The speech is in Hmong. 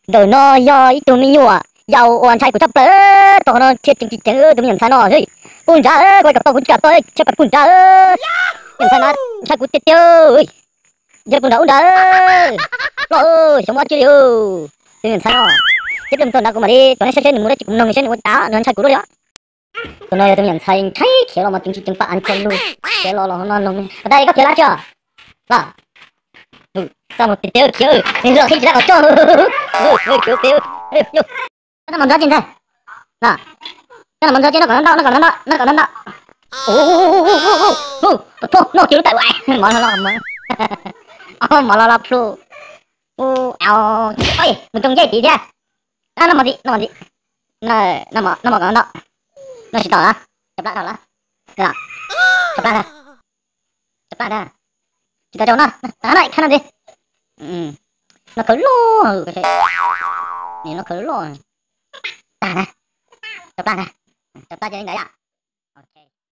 Ntawm no yog ib tug me nyuam yaus uas ntshai kuv tshaj plaws, tau qhov no thiaj tseem tsis ceev tus me nyuam ntxhais no. Puj ntsa, kuv kam tau kuv tsis kam tau, thiaj pab puj ntsa. Me nyuam ntxhais no ntshai kuv tiag tiag. Yog puj ntsa ub ntsa, ploj xyov muaj dab tsi li. Tus me nyuam ntxhais no, ces mus txog ntawd kuv mam li tsom nej saib seb nws mus dab tsi, kuv mloog nws seb nws ua cas, nws ntshai kuv dua li os. Tus no yog tus me nyuam ntxhais ntshai khiav los mas ceev tsis ceev paj av ntsia lug, khiav los los no los. Pas tas koj khiav lawm tsis los? Txaj muag tiag tiag khiav, nws los qhib tsis tau qhov rooj. Koj noj mov ntxhov tsis ntxhais? Koj noj mov ntxhov tsis, noj kom ntau, noj kom ntau, noj kom ntau. Tus thoj noj kiag lub tais ua mov los los, mov los los plhu. Mus tsoo ncej tid thiab. Noj mov ntxhov, noj mov ntxhov, noj mov kom ntau. Noj tsis tau lawm, rau plab dhau lawm. Rau plab ntag, rau plab ntag. Tsis tau rau no, no khab no ntxiv. No khawv loj, no khawv loj. Tag na, rau plab ntag, rau plab cia li ntawd yom.